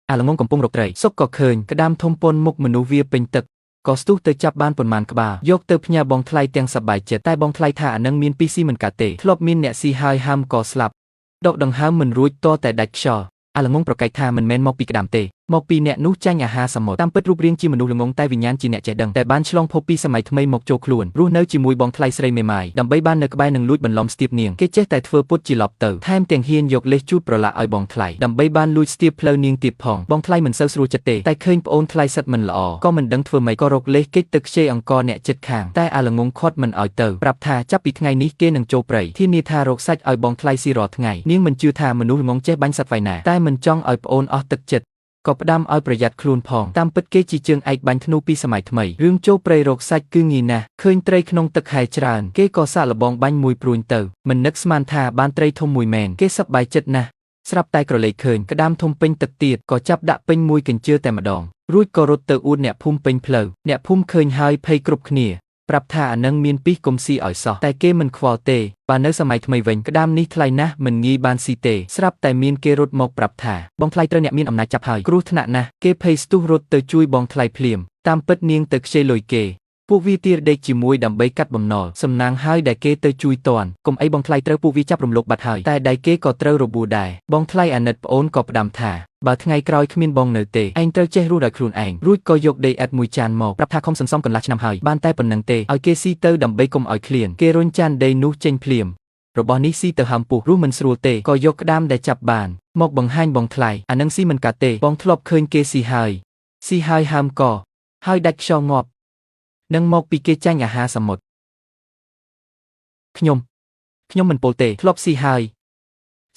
អាល្ងងកំពុងរកត្រីសុកក៏ឃើញក្តាមធំប៉ុនមុខមនុស្សវាពេញទឹកក៏ស្ទុះទៅចាប់បានប៉ុន្មានក្បាលយកទៅផ្ញើបងថ្លៃទាំងសប្បាយចិត្តតែបងថ្លៃថាអានឹងមានពីស៊ីមិនកាត់ទេធ្លាប់មានអ្នកស៊ីហើយហាមក៏ស្លាប់ដកដង្ហើមមិនរួចតតែដាច់ខ្យល់អាល្ងងប្រកែកថាមិនមែនមកពីក្តាមទេមកពីអ្នកនោះចាញ់អាហារសមុទ្រតាមពិតរូបរាងជាមនុស្សល្ងងតែវិញ្ញាណជាអ្នកចេះដឹងតែបានឆ្លងភពពីសម័យថ្មីមកចូលខ្លួនរស់នៅជាមួយបងថ្លៃស្រីមេម៉ាយដើម្បីបាននៅក្បែរនឹងលួចបន្លំស្ទាបនាងគេចេះតែធ្វើពុតជាឡប់ទៅថែមទាំងហ៊ានយកលេសជូតប្រឡាក់ឲ្យបងថ្លៃដើម្បីបានលួចស្ទាបផ្លូវនាងទៀតផងបងថ្លៃមិនសូវស្រួលចិត្តទេតែឃើញប្អូនថ្លៃសិតមិនល្អក៏មិនដឹងធ្វើម៉េចក៏រកលេសគេចទៅខ្ចីអង្គអ្នកចិត្តខាងតែអាល្ងងខាត់មិនឲ្យទៅប្រាប់ថាចាប់ពីថ្ងៃនេះគេនឹងចូលព្រៃធានាថារកសាច់ឲ្យបងថ្លៃស៊ីរាល់ថ្ងៃនាងមិនជឿថាមនុស្សល្ងងចេះបាញ់សត្វវៃណាតែមិនចង់ឲ្យប្អូនអស់ទឹកចិត្តក៏ផ្ដាំឲ្យប្រយ័ត្នខ្លួនផងតាមពិតគេជាជើងឯកបាញ់ធ្នូពីសម័យថ្មីរឿងចូលព្រៃរកសាច់គឺងាយណាស់ឃើញត្រីក្នុងទឹកហែច្រើនគេក៏សាកល្បងបាញ់មួយព្រួញទៅមិននឹកស្មានថាបានត្រីធំមួយមែនគេសប្បាយចិត្តណាស់ស្រាប់តែក្រឡេកឃើញក្តាមធំពេញទឹកទៀតក៏ចាប់ដាក់ពេញមួយកញ្ជើតែម្ដងរួចក៏រត់ទៅអួតអ្នកភូមិពេញផ្លូវអ្នកភូមិឃើញហើយភ័យគ្រប់គ្នាប្រាប់ថាអានឹងមានពីសកុំស៊ីឲ្យសោះតែគេមិនខ្វល់ទេបើនៅសម័យថ្មីវិញក្តាមនេះថ្លៃណាស់មិនងាយបានស៊ីទេស្រាប់តែមានគេរត់មកប្រាប់ថាបងថ្លៃត្រូវអ្នកមានអំណាចចាប់ហើយគ្រោះថ្នាក់ណាស់គេភ័យស្ទុះរត់ទៅជួយបងថ្លៃភ្លាមតាមពិតនាងទៅខ្ចីលុយគេពួកវាទារដេកជាមួយដើម្បីកាត់បំណុលសំណាងហើយដែលគេទៅជួយតាន់កុំអីបងថ្លៃត្រូវពួកវាចាប់រំលោភបាត់ហើយតែដៃគេក៏ត្រូវរបួសដែរបងថ្លៃអាណិតប្អូនក៏ផ្ដាំថាបើថ្ងៃក្រោយគ្មានបងនៅទេឯងត្រូវចេះរស់ដោយខ្លួនឯងរួចក៏យកដីឥដ្ឋមួយចានមកប្រាប់ថាខំសន្សំកន្លះឆ្នាំហើយបានតែប៉ុណ្្នឹងទេឲ្យគេស៊ីទៅដើម្បីកុំឲ្យឃ្លានគេរុញចានដីនោះចេញភ្លាមរបស់នេះស៊ីទៅហើមពោះរស់មិនស្រួលទេក៏យកក្តាមដែលចាប់បានមកបង្ហាញបងថ្លៃអានឹងស៊ីមិនកាត់ទេបងធ្លាប់ឃើញគេស៊ីហើយស៊ីហើយហើមកហើយដាច់ខ្យល់ងាប់នឹងមកពីគេចាញ់អាហារសមុទ្រខ្ញុំខ្ញុំមិនពោលទេធ្លាប់ស៊ីហើយ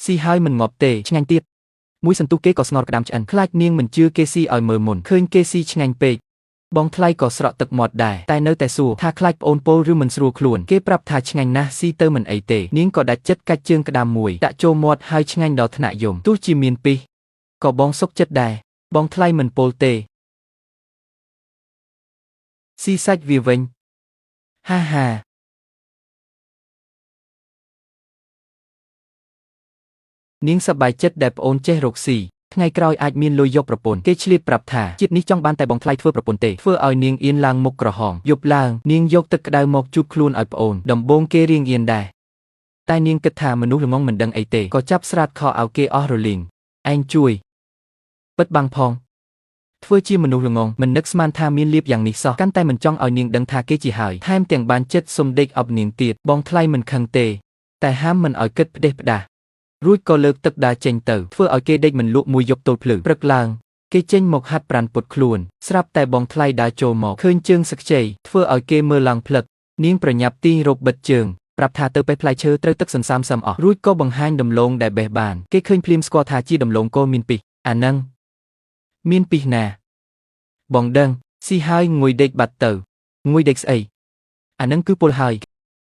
ស៊ីហើយមិនងាប់ទេឆ្ងាញ់ទៀតមួយសន្ទុះគេក៏ស្ងោរក្តាមឆ្អិនខ្លាចនាងមិនជឿគេស៊ីឲ្យមើលមុនឃើញគេស៊ីឆ្ងាញ់ពេកបងថ្លៃក៏ស្រក់ទឹកមាត់ដែរតែនៅតែសួរថាខ្លាចប្អូនពោលឬមិនស្រួលខ្លួនគេប្រាប់ថាឆ្ងាញ់ណាស់ស៊ីទៅមិនអីទេនាងក៏ដាច់ចិត្តកាច់ជើងក្តាមមួយដាក់ចូលមាត់ហើយឆ្ងាញ់ដល់ថ្នាក់យំទោះជាមានពីសក៏បងសុកចិត្តដែរបងថ្លៃមិនពោលទេស៊ីសាច់វាវិញហាហានាងសប្បាយចិត្តដែលប្អូនចេះរកស៊ីថ្ងៃក្រោយអាចមានលុយយកប្រពន្ធគេឆ្លៀតប្រាប់ថាជាតិនេះចង់បានតែបងថ្លៃធ្វើប្រពន្ធទេធ្វើឲ្យនាងអៀនឡើងមុខក្រហមយប់ឡើងនាងយកទឹកក្តៅមកជូតខ្លួនឲ្យប្អូនដំបូងគេរៀងអៀនដែរតែនាងគិតថាមនុស្សល្ងងមិនដឹងអីទេក៏ចាប់ស្រាតខោឲ្យគេអស់រលីងឯងជួយបិទបាំងផងធ្វើជាមនុស្សល្ងងមិននឹកស្មានថាមានលៀបយ៉ាងនេះសោះកាន់តែមិនចង់ឲ្យនាងដឹងថាគេជាហើយថែមទាំងបានចិត្តសុំដេកអបនាងទៀតបងថ្លៃមិនខឹងទេតែហាមមិនឲ្យគិតផ្ដេសផ្ដាស់រួចក៏លើកទឹកដាចេញទៅធ្វើឲ្យគេដេកមិនលក់មួយយប់ទល់ភ្លឺព្រឹកឡើងគេចេញមកហាត់ប្រានពុតខ្លួនស្រាប់តែបងថ្លៃដើរចូលមកឃើញជើងសខ្ចីធ្វើឲ្យគេមើលឡើងភ្លឹកនាងប្រញាប់ទាញរកបិទជើងប្រាប់ថាទៅបេះផ្លែឈើត្រូវទឹកសន្សាមសឹមអស់រួចក៏បង្ហាញដំឡូងដែលបេះបានគេឃើញភ្លាមស្គាល់ថាជាដំឡូងគោមានពីសអានឹងមានពីសណាបងដឹងស៊ីហើយងុយដេកបាត់ទៅងុយដេកស្អីអានឹងគឺពុលហើយ